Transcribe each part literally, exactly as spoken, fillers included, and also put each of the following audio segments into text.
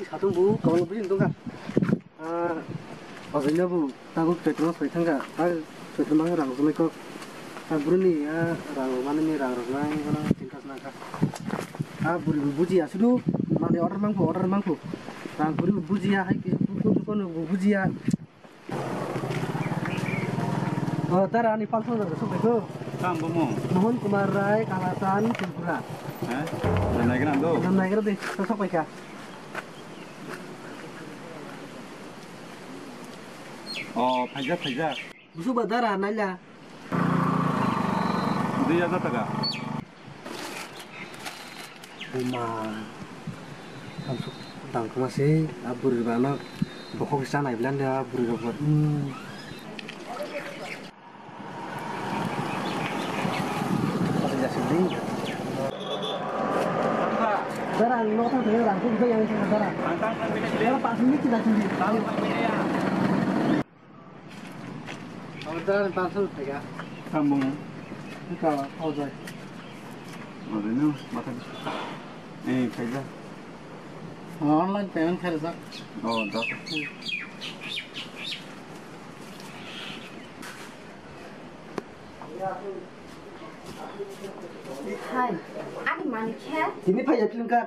Satung bu kabang bini tongkha. Ah, ojaino bu tago Chaitro mas bai thangkha. Ah, Chaitro mas rang rwjaknai kok. Ah, buruni, ah, rang rwmani ni rang rwjaknai, ano chinta se nangkha. Ah, buri bu bujiya, sudu mani order mangkho, order mangkho. Rang buri bu bujiya, hai ki, bu, bu, bu, bu bujiya. Oh, tara ani palsong da sok ko. Kam bomo. Mohan Kumar Rai, Kalachan, Tripura. Ha? Dan naikra do. Dan naikra de, sok paikha. Oh, phaijak, phaijak. Busu ba dara naila. Dui hajar taka. Buma. Samsuk tang kma se, a bwrwi rok ano bokhok se chanai bwlai de, a bwrwi rok bo. Hmm. Dara, ang nokha thangwi rang kuk bai ang thangkha dara. Dara, pas minute kisa sindi. Ang tang ni parcel tega. Tang bung. Ika ojai. Ojai no, mata. Eh, kaija. Online payment kare sak. Oh, da. Hai, ani mani khe? Tini phai ya film ka.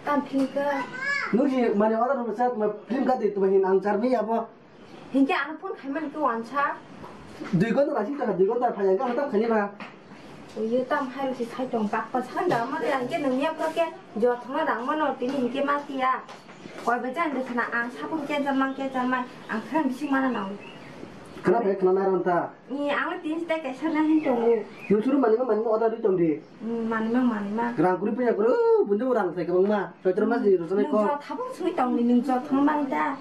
Tam film ka. Nung si mani order mo chat ma film ka de tu hin ang char mi abo. Hinkhe ano phone khaimani khe wansa. Dui ghonta nasi taka, dui ghonta phai ang ka tam khani ba. Uyu tam hai si sai tong kak pa sanda ma de ang ke nung ya pro ke jo thong rang mano tini hinkhe ma tiya. Koi ba jan de khana ang sapung ke jam mang ke jam mai ang khana bisi mana nang. Khana bai khana nai ron ta. Ni ang tin ste ke sana hin tongo. Nung suru mani ma mani ma order di tong di. Hmm, mani ma mani ma. Rang kuri punya kuri, oh, bunde rang sai kabang ma. Choitro mas di rosane ko. Nung jo thabung sui tong ni nung jo thong bang ta.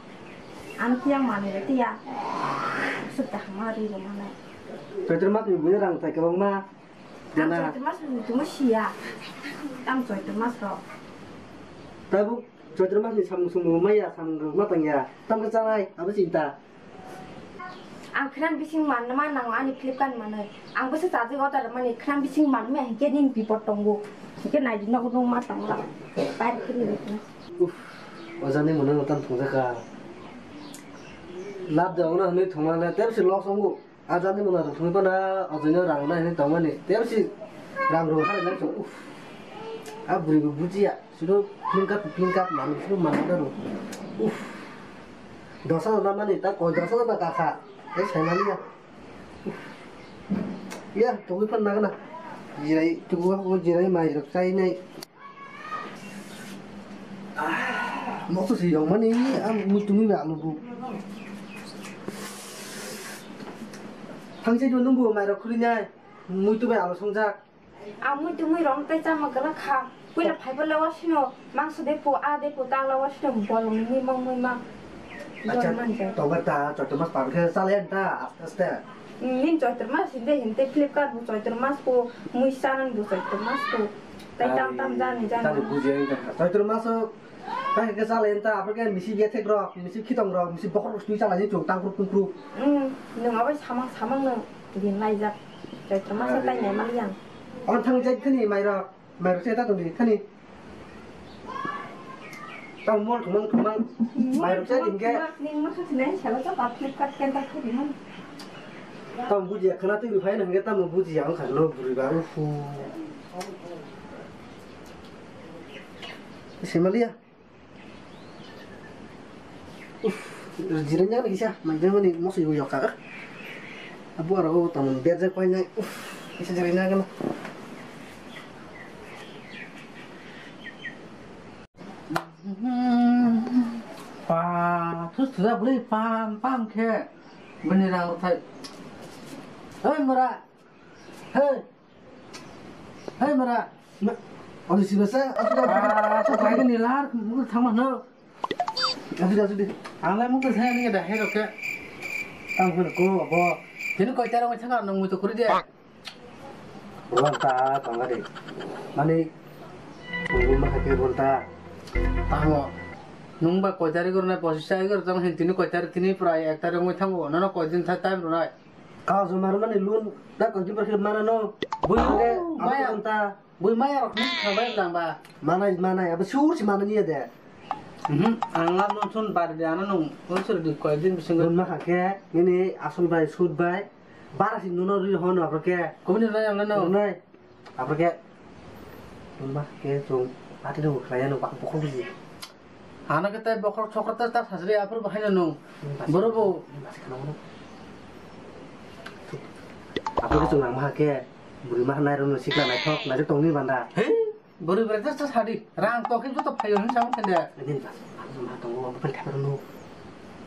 Ang tiang mani re tiya. Sut ta ma ri ro mana. Choitro mas ni bunde rang sai kabang ma. Ang jana. Choitro mas ni tu ma siya. Tam choitro mas ro. Tabuk choitro mas ni samung sumung ma ya, samung rok ma tang ya. Tam ka chanai, abo chinta. Ang khran bising manma nango ani Flipkart manwi. Ang bwsa chajak order mani khran bising manma hinkhe nini bipot tongo. Hinkhe naidi nogo nung ma tongla. Pai khini rikna. Uff, ojani mwnwi mwtan thungjakha. Lab de ongna hwnwi thungmale tebsi loss ongo. Ajani mwnwi rok thungwi phano ojino rang na hwnwi tongmani tebsi rang rw hai nang uff. A bwrwi bo bujiya. Sino pink up, pink up, manu sino manu na ro. Uff. Dosa na mani ta koi dosa na kaka. Eh, sai mani ya. Uff. Ya, tugui pan na kana. Jirai, tugu ko jirai mai rok sai nai. Ah, mokto si yong mani, am mui tumi ba alu bu. Thang sai nung bu mai rok khuri nai. Mui tu bai alu songjak. Amui tumui rong tei chama gala kha. Puila phaiba lawa sino mangso de po a de po ta lawa sino bolong ni mui mang mui mang. Acha, tobar ta, choto mas pabri khe chale anta aste aste. Nin choitro mas hinde hinde Flipkart bu choitro mas po mui sanan bu choitro mas po. Tai tam tam jani jani. Tani buji ai ta. Choitro mas o tai ke chale anta apre ke misi ge thek rok, misi khitong rok, misi bokhor rok sui chala ni chung tang krup krup. Hmm, nung abai samang samang nung din laijak. Choitro mas tai ne maliang. On thang jai thani mai rok. Mairok se ta tongdi thani. Tamo mol thumang thumang. Mairok se dingke. Ning ma khachi nai sala ta Flipkart ken ta khadi man. Tamo bujiya khana twi phai nang ge tamo bujiya ang khalo buri ba ufu. Simaliya. Uff, jiranya ni kisa, manjang ni moso yu yoka. Abu aro tamon berjak painai. Uff, kisa jiranya kana. Pa, thus thus beli pam pam khe. Bini rang thai. Hei mura. Hei. Hei mara. Oli sibasa. Ah, so bai ni lar, mukul thangma no. Asudi asudi. Ang lai mukul thang ni da hero ke. Tang hero ko abo. Tini koi taro thang nang mutu kuri de. Ronta tangari. Mani. Mukul ma ke ronta. Tango. Nung ba koi tari gor na posis ai gor tang hin tini koi tari tini pura ek tari ngoi thango. Nono koi din thai time ronai. Kau joma rwmani loan da koi kibar khe mana no. Bui hwnkhe abo maya. Anta. Bui maya rok ni khambai nang ba. Manai manai abo sur si manani ya de. Mhm, ang abo nung chun bar di, ano nung unsuri di, koi din bisingo. Run ma kha khe, nini asol bai, sut bai, bara si nuno ri hono abro khe. Kubuni nai ang nai no. Nai, abro khe. Run ma kha khe, chung, ati rw khlai ano, bak bokhok bisi. Ano khe tai bokhok chokro tai ta sajri, aphuru bahai no nung. Boro bo. Basi khana mano. Abro khe chung ang ma kha khe, buri ma kha nai rw no sikla naithok, naithok tongni banda. He? Bwrwi bwrwi just sadi, rang to khe joto phaio hinwi samung khe de. Nini bas, ang joma tongo, ang buphang thapar no.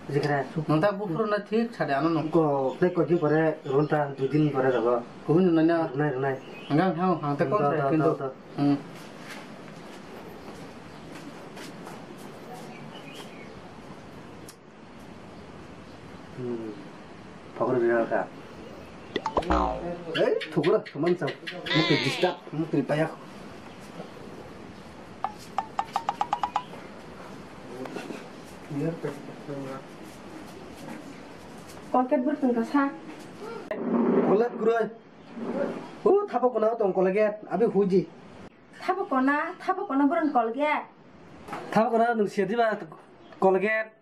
Jikra su. Nang ta buphuru na thik sadi ano nang. Ko, tei koi din pore, ron ta dui din pore jago. Kubun nanya. Runai, runai. Hanggang thang, hang te kom. Do, do, sai, kintu. Do, do. Hmm. Pokor bira ka. Eh, thukura, saman sa. Mukti disturb, mukti payak. Kolket bur tong kasa. Kolget kuroi. Oh, thapa kona tong kolget. Abi huji. Thapa kona, thapa kona buran kolget. Thapa kona nung siya diba kolget.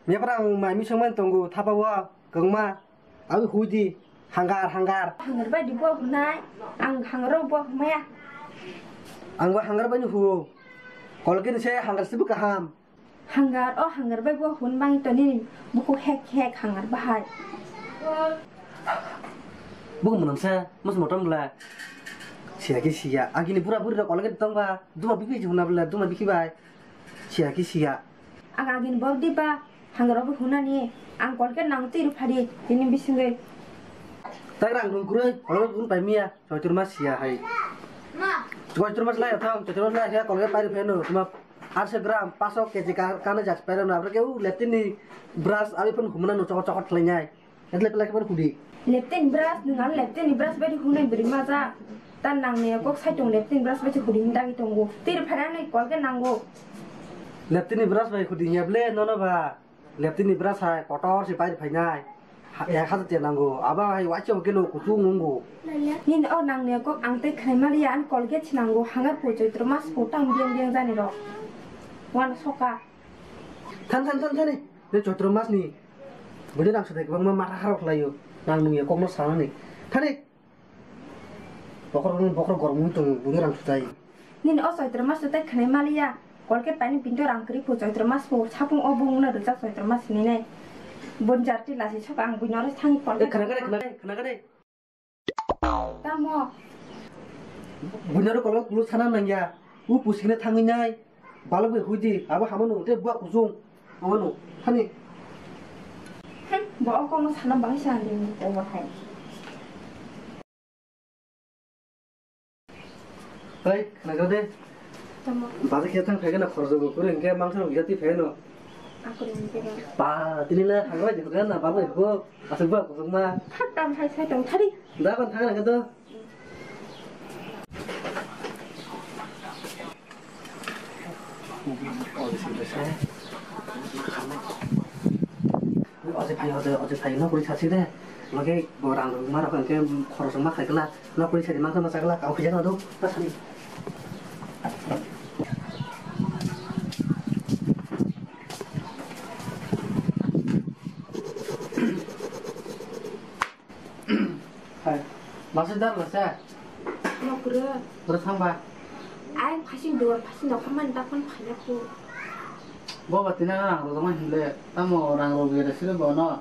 Mepra ang mai misong man tongo thapa o kwngma. Abi hui di hangar hangar. Hangar bai di bo hunai. Ang hangar bo humaya. Ang bo hangar bai ni huo. Kolgin se hangar sibu kaham. Hangar o hangar bai bo hun bang toni buku hek hek hangar bahai. Buku munam sa mus motom bla. Siya ki siya. Agini bura buri rok kolgin tong ba. Duma bikhi juna bla duma bikhi bai. Siya ki siya. Ang agin bok di ba, hangrok bo hunani, ang kolket nang twi rw phari, tini bisingwi. Tak rang rung kurui, kolket rung pai miya, choitor mas siya hai. Choitor mas lai thang, choitor mas lai khe kolket pai rw pheno, tuma arse gram, paso keji ka, kana jas pai rw na, abra ke u leptini brush, abi pun humna no chokot chokot khlai nyai. Etle pela khe hudi. Lepteni brush, nwng ano lepteni brush bai di hunai bwrwi maja. Ta nangni kok sai tong lepteni brush bai se hudi hinwi dagi tongo. Tiri phara nai kolke nango. Lepteni brush bai hudi hinya ble nono ba. Lepteni brush hai kotor se pai phainai. Ha, ek hajar tiya nango. Aba hai waisa hokeno kuchung nungo. Nini o nangni kok ang tei khnai maliya, ang Colgate se nango. Hangar po choitro mas po tang biang biang jani rok. Wan soka. Than, than, than, thani. Ni choitro mas ni. Bini rang sudai kwbangma mata harok khlaio. Nang nungya kokno sanani. Thani. Bokhor, bokhor gormung tong bini rang sudai. Nini o choitro mas sudai khnai maliya. Kolket paini pinto rang kwrwi phu choitro mas phu. Sapung o bung no rwjak choitro mas ni nai. Bon jarti lasi sok ang bini oro thang kolket. Eh, khna kare, khna kare, khna kare. Tamo. Bunyaro kolok kulu sana nangya. U pusikne thangwi nai. Balok bai huidi. Abo hamano te bua kujung. Amano. Hani. Hmm, bo o kono sana bangsa ni ko bahai. Hei, khnagra de. Tamo. Baza khe thang phaikhe na khoroksa bo kwrwi hwnkhe mangsa rok jati phaino. Akwrwi hwnkhe ba. Ba, tini le hagra jikha na babo eko. Aswk ba kujukma. Thak tam hai sai tong thari. Da kon thang na khe to. Ojai phai, ojai, ojai phai, no kuri sasi de. Loge bo rang rok ma rok hwnkhe khoroksa ma khaikla. No kuri sadi mangsa ma chakla, kau khijak na do, ta sani. Hai, masa dar masa. Nokre. Bro thangba. Ai phasing dor, phasing dor khamani dakon phanya ko. Bo ba tina rang rok ma himle, tamo rang rok gere sile bono.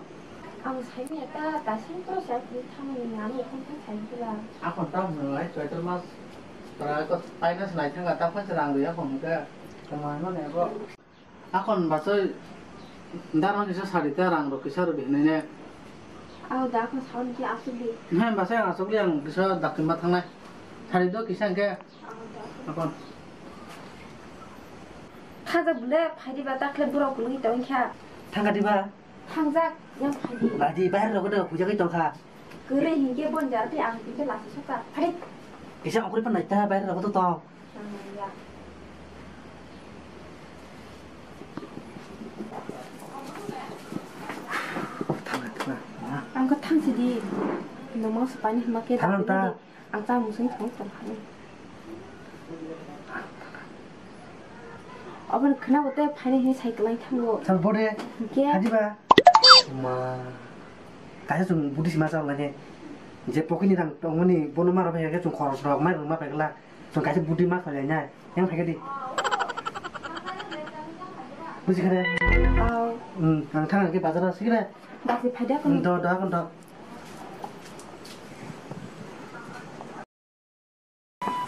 Ang saini ta ta sing to sa ki thamani ano kon ta sai kula. Akon tamo ai choitro mas. Pra ko paina snai thanga ta phas rang rok ya kon ka. Tamo ano ne bo. Akon bachoi darma kisa sari ta rang rok kisa rw hinai ne. Aw da akon saun ki asuk di. Hai bachoi ang asuk di ang kisa dakti ma thangnai. Sari do kisa hwnkhe. Aw da. Akon. Khaja bule phaidi ba takle borok kulugwi tong kha. Thangka diba? Thangjak yang phaidi. Ladi bayar rok do hujagwi tong kha. Kwrwi hinkhe bon jar tei ang hinkhe lasi sokha. Phaidi. Kisa ongkri pan naita bayar rok do tong. Ang khe thang sidi. Nangma se pani hima khe thang ta. Ang cha musung thang tong kha. Aboni khwnabo tei phaini hinwi sai kwlai thango. Sal bode. Hwnkhe? Hadi ba? Ma. Kaisa chwng budi sima chal lage. Je pocket ni rang tongmani bono ma rok hai khe chwng khoros rok mai rok ma phaikla. Chwng kaisa budi ma khlai nai. Yang phaikhe di. Buji khe de? Aw. Hmm, ang thang khe bazar o sikre. Dasi phaida Hmm, kono. Do, do, do.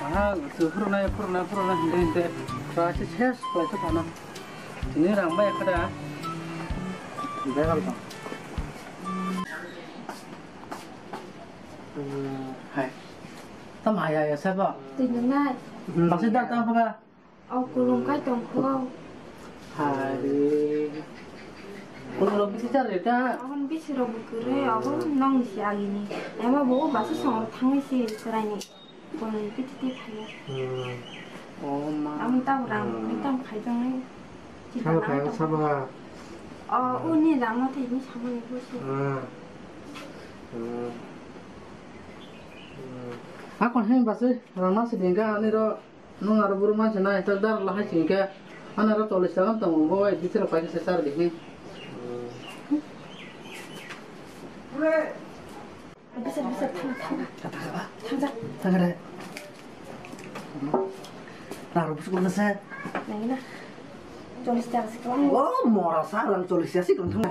Aha, tu phurunai, phurunai, phurunai, hinde, hinde. Khlai se ses, khlai se phano. Tini rang bai khada. Begal tong. Hai. Tam hai ya, ya, sabo. Tini nai. Basi da, tam khaba. Au kulung kai tong kho. Hari. Kulung lo bisi char ta. Abon bisi ro bukure, abon nong si agini. Ema bo basi song thangwi si serai ni. Kulung bisi ti phaya. Hmm. Oh ma. Am ta rang, Hmm. Tam khai jang ni. Sama khai sama. Oh, uni rang ma thai ni sama ni bo si. Hmm. Hmm. Hmm. Akon hen basi rang ma si dingka ani ro. Nwng aro buru mansa nai, tak dar lahai sing khe, ano aro chollish taka tong, bo bai bitirok paikhe se char di hi. Bisar, bisar, thang, thang. Thang, thang, thang. Thang, thang. Thang, thang. Naro busu kula se. Nai na. Chollish taka se klang. Oh, mora sa rang chollish taka se klang thang.